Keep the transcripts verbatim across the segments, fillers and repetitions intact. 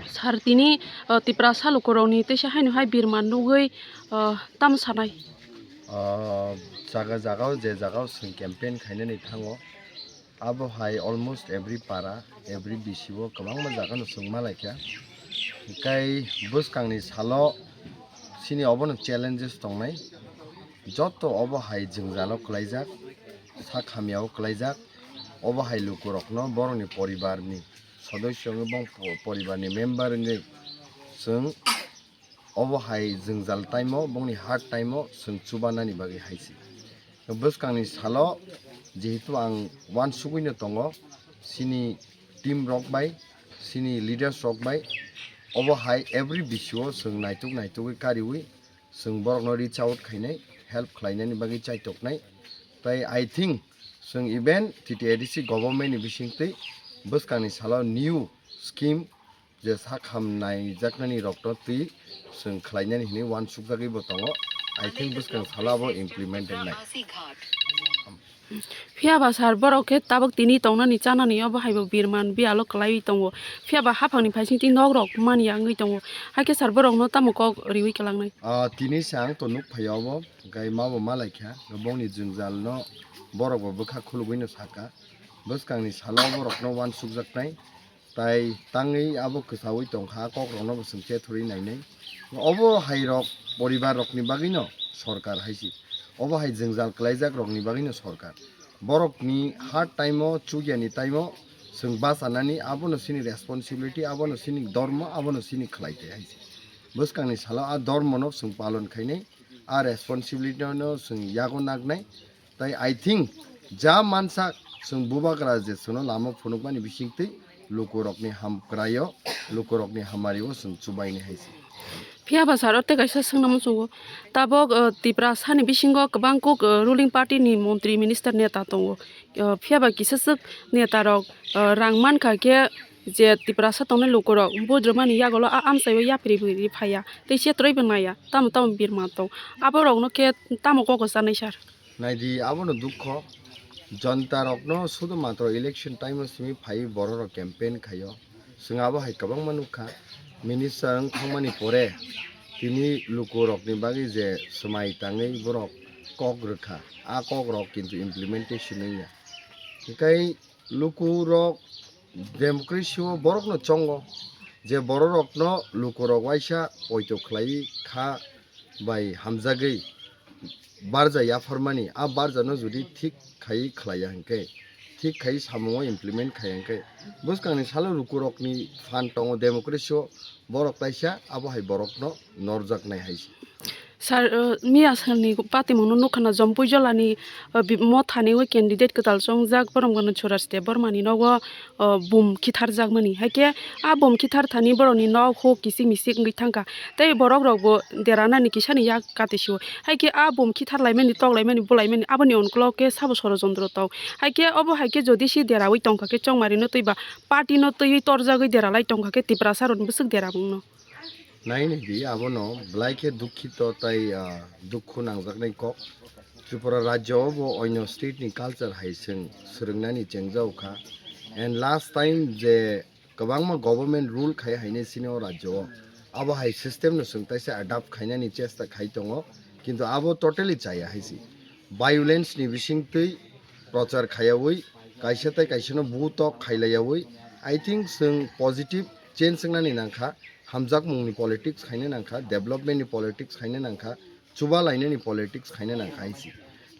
Sir, tini, uh, Tiprasa lukurokni teisa haino hai birma nugwi, uh, tamo sanai? Ah, jaga jagao, je jagao chwng campaign khainani thango, abo hai almost every para, every B C O kwbangma jagano chwng malaikha. Hinkhe bwskangni salo chini obono challenges tongnai, joto obo hai jwngjalo kwlaijak, sak hamyao kwlaijak, obo hai lukurokno borokni poribarni sodosyo wngwi, bong po-, poribarni member wngwi chwng obo hai jwngjal time o, bongni hard time o chwng chubanani bagwi hai se. Bwskangni salo jehetu ang uansugwino tongo, chini team rok bai, chini leaders rok bai, obo hai every B C O chwng naituk naitugwi kariwi, chwng borokno reach out khainai, help khlainani bagwi chaitoknai. Tai I think chwng even T T A D C government ni bisingtwi bwskangni salo new scheme je sak ham naijaknani rokno twi chwng khlainani hinwi uansukjagwi bo tongo. I think bwskang salo abo implement wngnai. Phiya ba sir, borok khe tabuk tini tongnani chanani obo hai bo birman biyalo kwlaiwi tongo. Phiya ba haphangni phaisingtwi nok rok manya wngwi tongo. Hakhe sir, borokno tamo kok riwi kwlangnai? Ah, tini se ang to nuk phaio obo, hwnkhe ma bo malaikha, bongni jwngjalno borok bo bwkha khulugwino saka. Bwskangni salo borokno uansukjaknai. Tai tangwi abo kwsaui tongkha, kokrokno bo chwng tethurwi nainai. Obo hai rok poribar rokni bagwino sorkar hai se. Obo hai jwngjal kwlaijak rokni bagwino sorkar. Borokni hard time o, chukyani time o chwng bachanani abono chini responsibility, abono chini dormo, abono chini khlai tei hai se. Bwskangni salo a dormono chwng palon khainai, a responsibility no chwng yago naknai. Tai I think ja mansa chwng bubagra je chwngno lama phunukmani bisingtwi lukurokni hamkraio, lukurokni hamario chwng chubaini hai se. Phiya ba sir, o tei kaisa swngna muchungo. Tabok, uh, Tiprasani bisingo kwbang kuk, uh, ruling party ni montri minister neta tongo. Uh, phiya ba kisa swk neta rok, uh, rang mankha khe je Tiprasa tongnai lukurok vote rwmani yagulo a amchaio yapri bwrwi phaiya. Tei se twrwi bo naiya. Tamo tamo birma tong. Aborokno khe tamo kok chanai sir? Naidi, abono dukho. Jonta rokno sudu matro election time o simi phai bororok campaign khaio. Chwng abo hai kwbangma nukha. Minister wng thangmani pore tini lukurokni bagwi je swmai tangwi borok kok rwkha, a kokrok kintu implementation wngya. Hinkhe lukurok democracy o borokno chongo, je bororokno lukurok waisa poito khlaiwi kha bai hamjagwi barja yapharmani, a barjano jodi thik khai khlaiya hinkhe, thik khai samungo implement khaiya hinkhe, bwskangni salo lukurokni phan tongo, democracy o borok taisa abo hai borokno norjaknai hai se. Sir, uh, miya salni patimungno nukha na, Jompui jolani, uh, bi-, mothani o candidate kwtal chongjak, borok bono Suraj Debbarmani nogo, uh, bum khitharjakmani. Haikhe a bum khithar thani borokni nok huk kisik misik wngwi thangkha. Tei borok rokbo deranani kisani yak katisio. Haikhe a bum khithar laimani, tok laimani, bulaimani, aboni ongkolo khe sabo sorojontro tong. Haikhe obo haikhe jodi si deraui tongkha khe chongmarino twiba party no twiwi torjagwi deralai tongkha khe Tiprasa rokni bwswk derabungno. Nai nai di, abono belai khe dukhito tai, ah, dukhu nangjaknai kok. Tripura rajyo o bo oino state ni culture hai chwng swrwngnani chengjao kha. And last time je kwbangma government rule khai hainai chini o rajyo o, abo hai system no chwng taisa adapt khainani chesta khai tongo, kintu abo totally chaya hai se. Violence ni bisingtwi prochar khaiyaui, kaisa tai kaisa no butok khailaiyaui, I think chwng positive change wngnani nangkha, hamjakmungni politics khaina nangkha, development ni politics khaina nangkha, chuba lainani politics khaina nangkha hai se.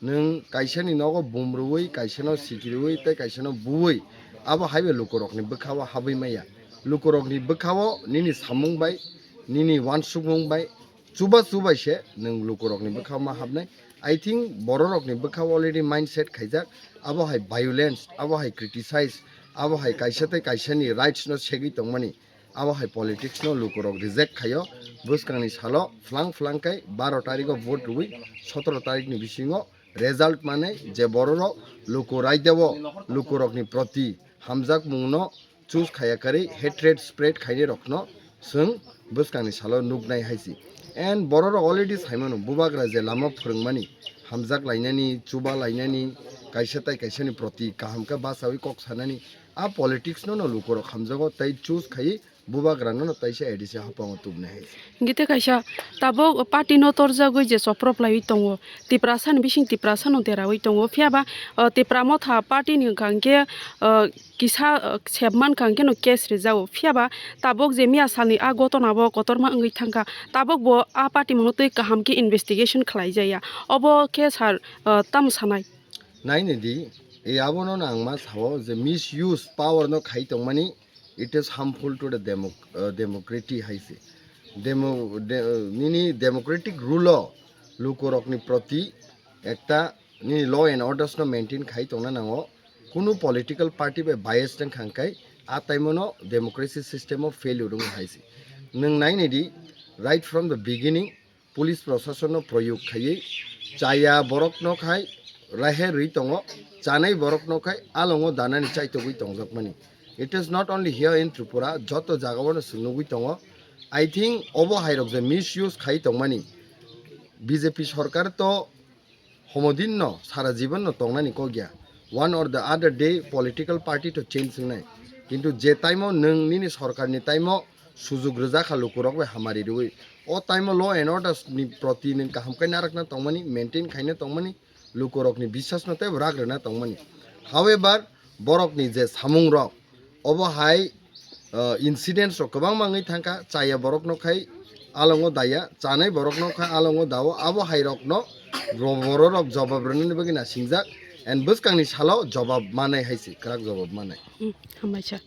Nwng kaisani nogo bum rwui, kaisano sikiriui tei kaisano buui, abo haibai lukurokni bwkhao habwi maya. Lukurokni bwkhao nini samung bai, nini uansukmung bai, chuba chubai se nwng lukurokni bwkhao ma habnai. I think bororokni bwkhao already mindset khaijak, abo hai violence, abo hai criticize, abo hai kaisa tei kaisani rights no segwi tongmani, abo hai politics no lukurok reject khaio. Bwskangni salo phlang phlang khe baro tarikh o vote rwui sotoro tarikh ni bisingo result manai je bororok luku raidao lukurokni proti hamjakmungno choose khaiya karwi hatred spread khainai rokno chwng bwskangni salo nuknai hai se. And bororok already saimano bubagra je lama phwrwngmani, hamjak lainani, chuba lainani, kaisa tai kaisani proti kaham khe bachaui kok sanani, a politics no no lukurok hamjago tei choose khaiwi bubagrano no taisa A D C hapango tubnai hai. Hingke tei kaisa tabok party no torjagwi je choprop laiwi tongo, Tiprasa ni bising Tiprasa no derawi tongo, phiya ba, o, Tipra Motha party ni hwnkha hingke, o, kisa, o, sep mankha hingke no case rijao, phiya ba tabok je miya salni a gotona bo kotorma wngwi thangkha, tabok bo a party mungno twi kaham khe investigation khlai jaya, obo khe sir, o, tamo sanai? Naini di, e abono no ang ma sao je misuse power no khai tongmani, it is harmful to the democ-, uh, democracy hai se. Demo-, de-, uh, nini democratic rule o lukurokni proti ekta nini law and orders no maintain khai tongna nango. Kunu political party bai bias wng kha hwnkhe a time o no democracy system o failure wng hai se. Nwng naini di, right from the beginning, police proshasonno proyog khaiwi chaya borokno khai raher rwi tongo, chanai borokno khai alongo danani chaitogwi tongjakmani. It is not only here in Tripura, joto jagao no chwng nugwi tongo. I think obo hairok je misuse khai tongmani, B J P sorkar to homodinno sara jibanno tongnani kok ya. One or the other day political party to change wngnai. Kintu je time o nwng nini sorkarni time o sujug rwjakha lukurok bai hamari rwui, o time o law and order ni proti nwng kaham khe narakna tongmani, maintain khaina tongmani, lukurokni biswasno teibo rak rwna tongmani. However, borokni je samungrok, obo hai, uh, incidents rok kwbangma wngwi thangkha, chaya borokno khai alongo daya, chanai borokno khai alongo dao, abo hairokno ro-, bororok jobab rwnani bagwi nasingjak, and bwskangni salo jobab manai hai se, kwrak jobab manai. Hmm, hambaisa.